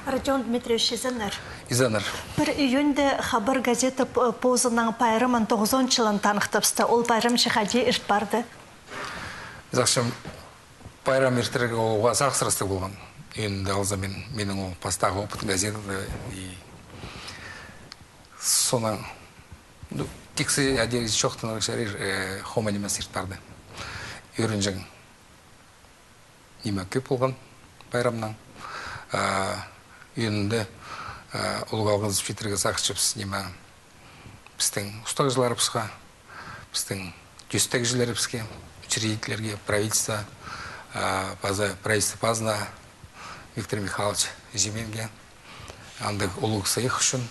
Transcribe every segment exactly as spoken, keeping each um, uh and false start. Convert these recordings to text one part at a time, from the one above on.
Родион Дмитриевич, изеннер. Изеннер. Пір июньда «Хабар» газета п-, позының пайрамын, тоғызон чылын таныхтапча. Ол пайрам че хайди ирт парды? Сағынчам, пайрам иртірерге ол уғаа сағыссырастығ полған. Июньда алза, мин, минің ол пастағы опыт газетада, и соонаң, ну, тиксі адир чоохтанарға чарир, э, хомай нимес ирт парды. Ӧрінҷең ниме кӧп полған пайрамнаң. А, июньда, а, улуғ алғызып читірерге сағынчабыс ниме, пістің устағҷыларыбысха, пістің тӧстегҷілерібіске, учредительлерге, правительство, а, паза правительство пазына, Виктор Михайлович Зиминге, андағ улуғ сыйых ӱчӱн.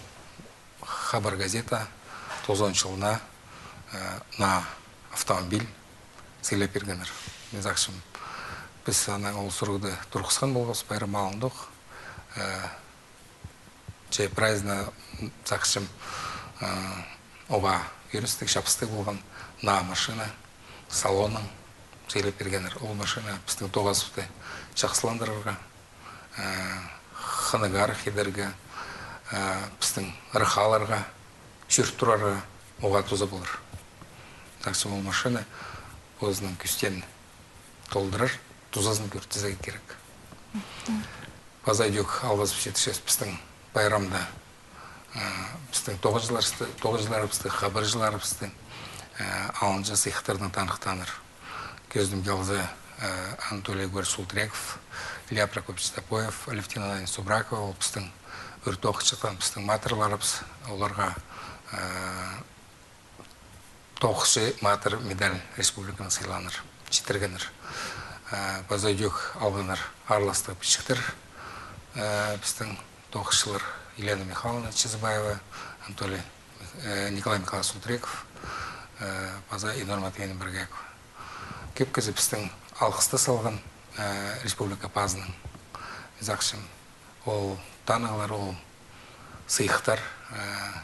«Хабар» газета тоғызон чылына, э, наа автомобиль сыйлап пиргеннер. Мин сағынчам, піс аны ол сурығда турғысхан полғабыс пайрам алнында ох. Э, че праздникні, сағынчам, э, уғаа ӧріністіг, чабыстығ полған, наа машина, салонын сыйлап пиргеннер. Ол машина пістің тоғазыбысты чахсыландырарға, э, хынығ арах идерге, э, пістің ырах аларға, чӧр турарға уғаа туза полар. Так что ол машина позының кӱстерін толдырар, тузазын кӧр тізерге кирек. Паза ідӧк алғызып читірчебіс пістің пайрамда, э, пістің тоғызҷыларыбысты, тоғызҷыларыбысты, хабарҷыларыбысты, э, алынҷа сыйыхтарнаң таныхтааннар. Кӧзідімге алза, э, Анатолий Егорович Султреков, Илья Прокопьевич Топоев, Алевтина Ивановна Субракова, ол пістің ӱр тоғынчатхан пістің матырларыбыс, оларға, э, тоғысчы матыр медаль республиканың сыйлааннар, читіргеннер. Э, паза ідӧк алғаннар аарластығ пічіктер, э, пістің тоғысчылар Елена Михайловна Чизыбаева, Анатолий, э, Николай Михайлович Султреков, э, паза Инар Матвеевна Боргякова. Кӧп кізі пістің алғысты салған, э, республика пазынаң. Мин сағынчам, ол танығлар, ол сыйыхтар, э,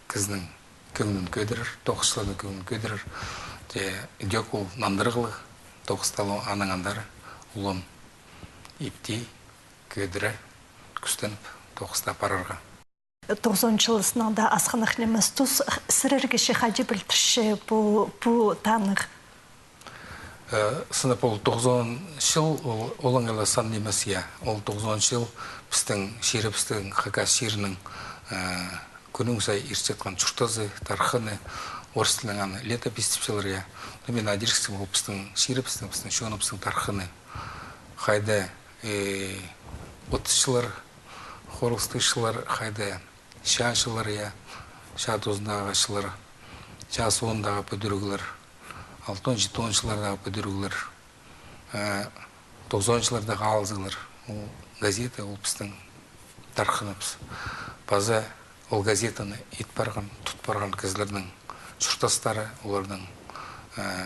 кізінің кӧңнін кӧдірер, тоғысчыларның кӧңнін кӧдірер. Че ідӧк ол нандырығлығ, тоғыста ол анаң андар улам ипти кӧдіре, кӱстеніп тоғыста парарға. Тоғызон чыл сыннаң даа асхынах нимес тус, сірерге че хайди пілдірче пу, пу танығ? Э, сынап, ол тоғызон чыл, ол олаңай ла сан нимес, я. Ол тоғызон чыл пістің чирібістің, хакас чирінің, э, кӱннің сай иртчеткен чуртазы, тархыны, орыс тілінең аны летопись тіпчелер, я. Но мин адирчам, ол пістің чирібістің, пістің чоныбыстың тархыны. Хайда, э, отысчылар, хорылыстығчылар, хайда чаа чыллар, я, чаа тузындағы чыллар, чаа соондағы пӱдіріглер, алтон, читон чыллардағы пӱдіріглер, э, тоғызон чыллардағы алызығлар. Ол газета, ол пістің тархыныбыс. Паза ол газетаны ит парған, тут парған кізілернің чуртастары, оларның, э,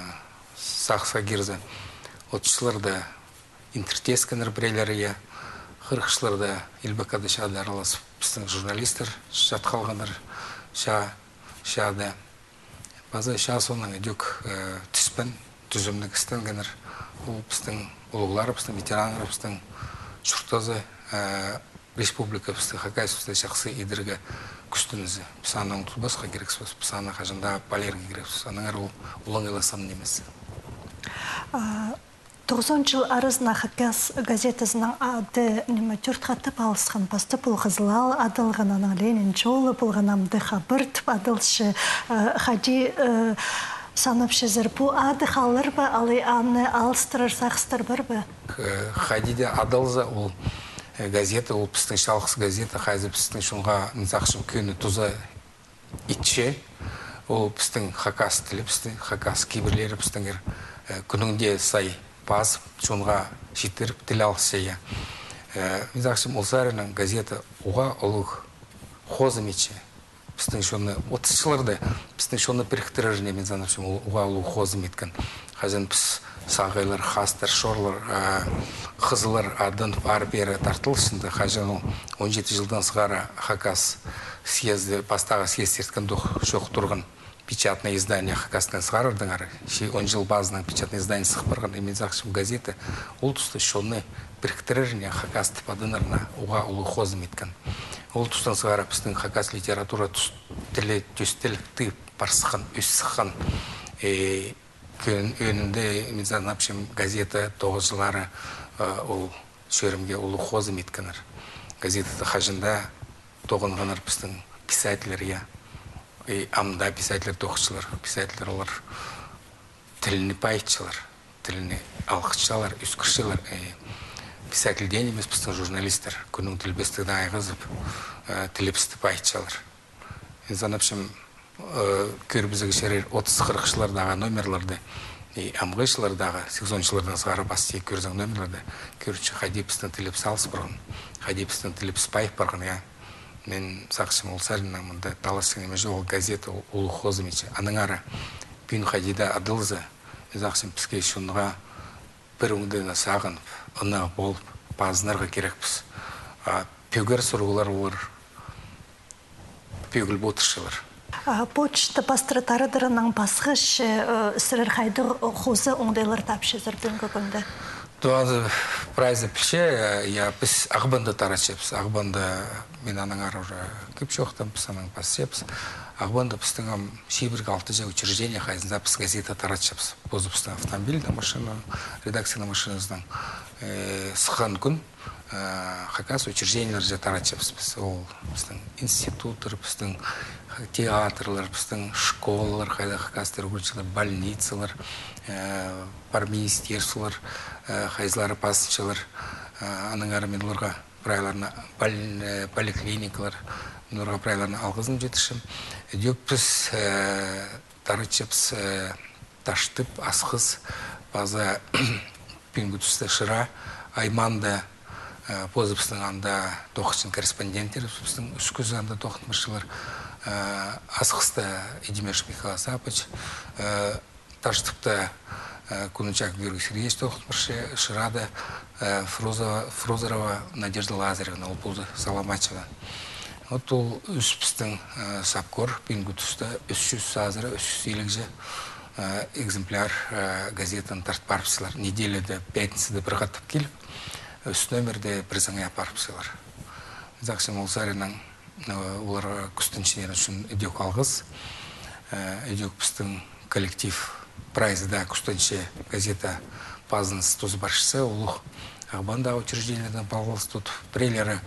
сағысха кирзе, отысчыларда интертескеннер пірелері, я, хырыхчыларда, Илбек Кадычада араласып, пістің журналистер чат халғаннар, ча-, чада. Паза чаа соонаң ідӧк, э, тӱспен, тӱзімніг істенгеннер. Ол пістің улуғларыбыстың, ветераннарыбыстың чуртазы, э, республикабысты, Хакасиябысты чахсы идерге кӱстенізі. Піс аны ундутпасха кирекпіс, піс аны хаҷан даа пілерге кирекпіс. Аннаңар ол олаңай ла сан нимес. А, тоғызон чыл аразына «Хакас» газетазының ады, ниме, тӧрт хатап алысхан. Пастап ол «Хызыл аал» адалған, анаң «Ленин чолы» полған, амды «Хабар» тіп адалча. Э, хайди, э, санапчазар, пу ады халар ба, алай аны алыстырар сағыстар пар ба? Э, хайди даа адалза, ол, э, газета, ол пістің чалғыс газета, хайзы пістің чонға, мин сағынчам, кӧні туза итче, ол пістің хакас тілібісті, хакас кибірлерібістің, э, кӱннің дее сай пазып, чонға читіріп, тіл алысча, я. Э, мин сағынчам, ол саринаң газета уғаа улуғ хозым итче. Пістің чонны, отысчыларды, пістің чонны піріктіреріне, мин сағынчам, ол уғаа улуғ хозым иткен. Хаҷан піс сағайлар, хастар, шорлар, а, хызыллар адаң ары-пеер тартылысчаңда, хаҷан ол он читі чылдаң сығара хакас съезді, пастағы съезд ирткен дох чох турған печатный издание хакастаң сығарардаңар. Че он чыл пазынаң печатный издание сых парған, и мин сағынчам, газета ол туста чонны піріктіреріне, хакас тіп адаларына уғаа улуғ хозым иткен. Ол тустаң сығара пістің хакас литература тус-, тілі тӧстеліп парсыххан, ӧс сыххан. Э, кӧн-, ӧӧнінде, мин сағынчам, газета тоғызчылары, э, ол чӧрімге улуғ хозым иткеннер. Газетада хаҷан даа тоғынғаннар пістің писательлер, я. И ам даа писательлер тоғынчалар, писательлер олар тілні пайытчалар, тілні алғысчалар, ӧскірчелер. И писательдең нимес пістің журналистер, кӱннің тілбестігде айғазып, э, тілібісті пайытчалар. Мин сағынчам, э, кӧрібізерге чарир отыс-хырых чыллардағы номерлерде, и амғы чыллардағы, сигізон чыллардаң сығара пастағы кӧрзең номерлерде, кӧрче, хайди пістің тілібіс алыс парған, хайди пістің тілібіс пайып парған, я. Мин сағынчам, ол саринаң мында таласчаң ниме чох, ол газета ол улуғ хозым итче. Аннаңар пӱӱн хайди даа адалза, мин сағынчам, піске чонға пір оңдайнаң сағынып, ынағ полып, пазынарға кирекпіс. А пӧгер сурығлар олар пӧгіліп одырчалар. А почта пастыра тарадырынаң пасхаҷа, э, сірер хайдағ хоза оңдайлар тапчазар пӱӱнгі кӱнде? Туазы прайзы пілче, э, я, піс Ағбанда таратчабыс. Ағбанда, мин аннаңар уже кӧп чоохтаам, піс анаң пасчабыс. Ағбанда пістің ам чибіргі алтыҷа учреждение, хайзында піс газета таратчабыс. Позыбыстың автомобильный машина, редакцияның машиназынаң, э, сыххан кӱн, э, хакас учреждениелерҷе таратчабыс піс. Ол пістің институттар, пістің театрлар, пістің школалар, хайда хакастар ӱгретчелер, больницалар, э, пар министерстволар, э, хайзылары пазынчалар, э, аннаңар мин оларға прайларына, поль-, э, поликлиникалар, мин оларға прайларына алғызым читірчем. Идӧк піс, э, таратчабыс, э, Таштып, Асхыс, паза пӱӱнгі туста Шира аймаанда, э, позыбыстың анда тоғынчатхан корреспонденттер, пістің ӱс кізі анда тоғын парчалар, э, Асхыста Идимеш Михаил Сапович, э, Таштыпта, э, Кунучак Георгий Сергеевич тоғын парча, Ширада, э, Фрозова, Фрозорова Надежда Лазаревна, ол позы Соломачева. Вот ол ӱс пістің, э, сапкор пӱӱнгі туста ӱс чӱс азыра, ӱс чӱс илігҷе, э, экземпляр, э, газетаны тарт парыбысчалар. Неделяда, пятницада пір хатап киліп, ӱс номерде пір саңай апарыбысчалар. Сағынчам, ол саринаң, э, оларға кӱстенчелері ӱчӱн идӧк алғыс. Э, идӧк пістің коллектив прайзы даа кӱстенче газета пазыныс туза парчатса, улуғ Ағбандағы учреждениелердең палғалыс тудып, пірелері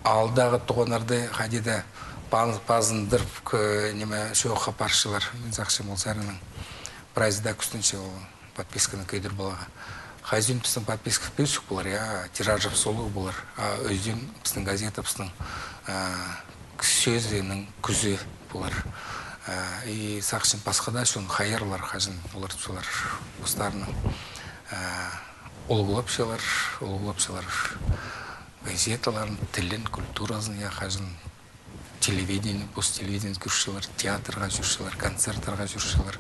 аалдағы туғаннарды хайди даа паз-, пазындырып, кӧ-, ниме, чоохха парчалар. Мин сағынчам, ол саринаң прайзы даа кӱстенче ол подписканы кӧдір поларға. Хайзы ӱн пістің подписка пӧзік полар, я, тиражыбыс улуғ полар. А ӧӧн пістің газетабыстың, а, сӧзінің кӱзі полар. А, и сағынчам, пасха даа чон хайырлар, хаҷан олар, олар постарының, а, улуғлапчалар, улуғлапчалар газеталарын, тілін, культуразын, я, хаҷан телевидение, пос телевидение кӧрчелер, театрға чӧрчелер, концерттарға чӧрчелер.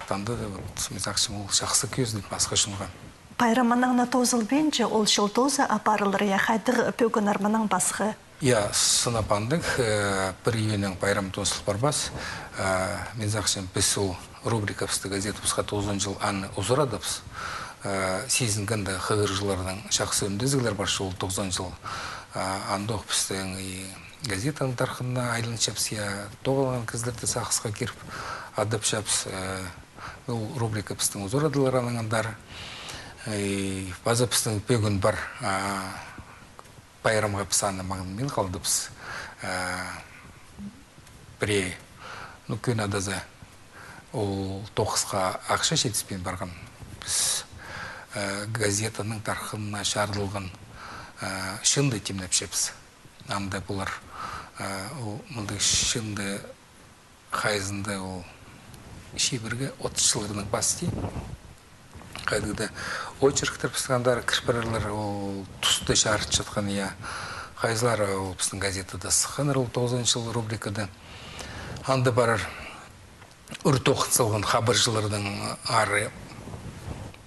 Анда даа, вот, мин сағынчам, ол чахсы кӧзідіг пасха чонға. Пайрамнаң на тоозылбинча, ол чыл тооза апарылар, я, хайдағ пӧгіннер мынаң пасха? Я, сынап андағ, э, пір июньнаң пайрам тоозыл парбас. Э, мин сағынчам, піс ол рубрикабысты, газетабысха тоғызон чыл аны узарадыбыс. Э, сизінгенде хығырығҷыларның чахсы ӱндезіглер парча ол тоғызон чыл. Э, андох пістің и газетаның тархынына айланчабыс, я, тоғынған кізілерді сағысха киріп адапчабыс. Э, ол рубрикабыстың узарадылар анаң андар. Э, паза пістің пӧгін пар, а, пайрамға піс аны маңнанмин халдыбыс. Э, пірее, ну, кӧні адаза, ол тоғысха ахча читіспин парған. Піс, э, газетаның тархынына чарыдылған, э, чыынды тимнепчебіс. Анда полар, э, ол мындағ чыынды, хайзында ол чибіргі отыс чылларның пасти. Хайдағ-да очерктер пістің андар кір парарлар, ол туста чарытчатхан, я. Хайзылары ол пістің газетада сыхханнар, ол тоғызон чыл рубрикада. Анда парар ӱр тоғын салған хабарҷыларның ары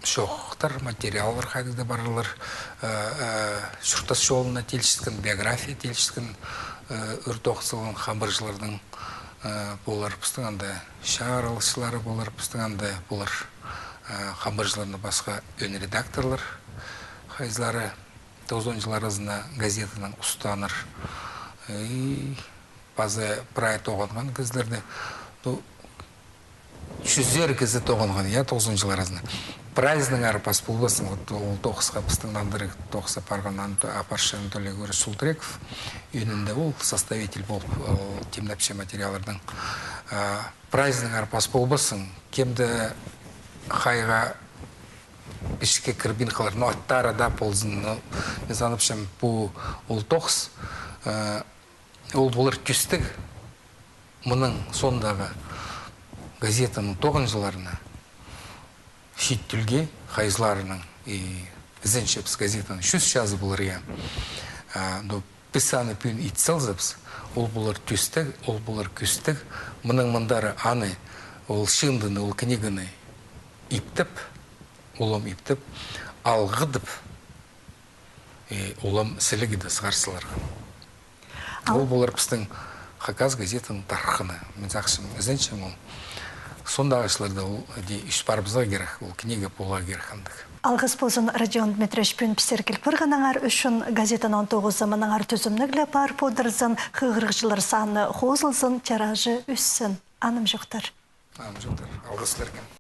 чоохтар, материаллар хайдағ-да парарлар, э, э, чуртас чолына тилчеткен, биография тилчеткен, э, ӱр тоғын салған хабарҷыларның Э, полар пістің анда чарылысчылары, полар пістің анда, полар, э, хабарҷыларны пасха ӧӧн редакторлар, хайзылары тоғызонҷы чыл аразына газетанаң устааннар. И паза прай тоғынған кізілерні, ну, чӱзер кізі тоғынған, я, тоғызонҷы чыл аразына. Прайзынаңар пас полбассың, вот ол тоғысха, пістің нандырығ тоғысха парған Анто-, апарчы Анатолий Егорович Султреков, ӧӧнінде ол составитель полып, ол тимнепче материалларның. А, прайзынаңар пас полбассың, кем дее хайға пічікке кірбин халар, ну, аттары даа ползын, ну, мин санапчам, пу ол тоғыс, э, ол полар тӧстег мының соондағы газетаның тоғынҷыларына, чиит тӧлге, хайзыларының, и, ізенчебіс, газетаның чӱс чазы полар, я. А, ну, піс аны пӱӱн ит салзабыс, ол полар тӧстег, ол полар кӧстег, мының мындары аны, ол чыындыны, ол книганы иптеп, улам иптеп, алғыдып, и улам сілігі дее сығар саларға. Ол полар пістің хакас газетаның тархыны. Мин сағынчам, ізенчем ол. Сондағ чылларда ол, иди, ӧс парыбызарға кирек, ол книга поларға кирек андағ. Алғыс ползын, Родион Дмитриевич, пӱӱн пістерге киліп парғаныңар ӱчӱн. Газетаның тоғызы мынаңар тӱзімніг ле парып одырзын, хығырығҷылар саны хозылзын, тиражы ӧссін. Анымҷохтар. Анымҷохтар. Алғыс сірерге.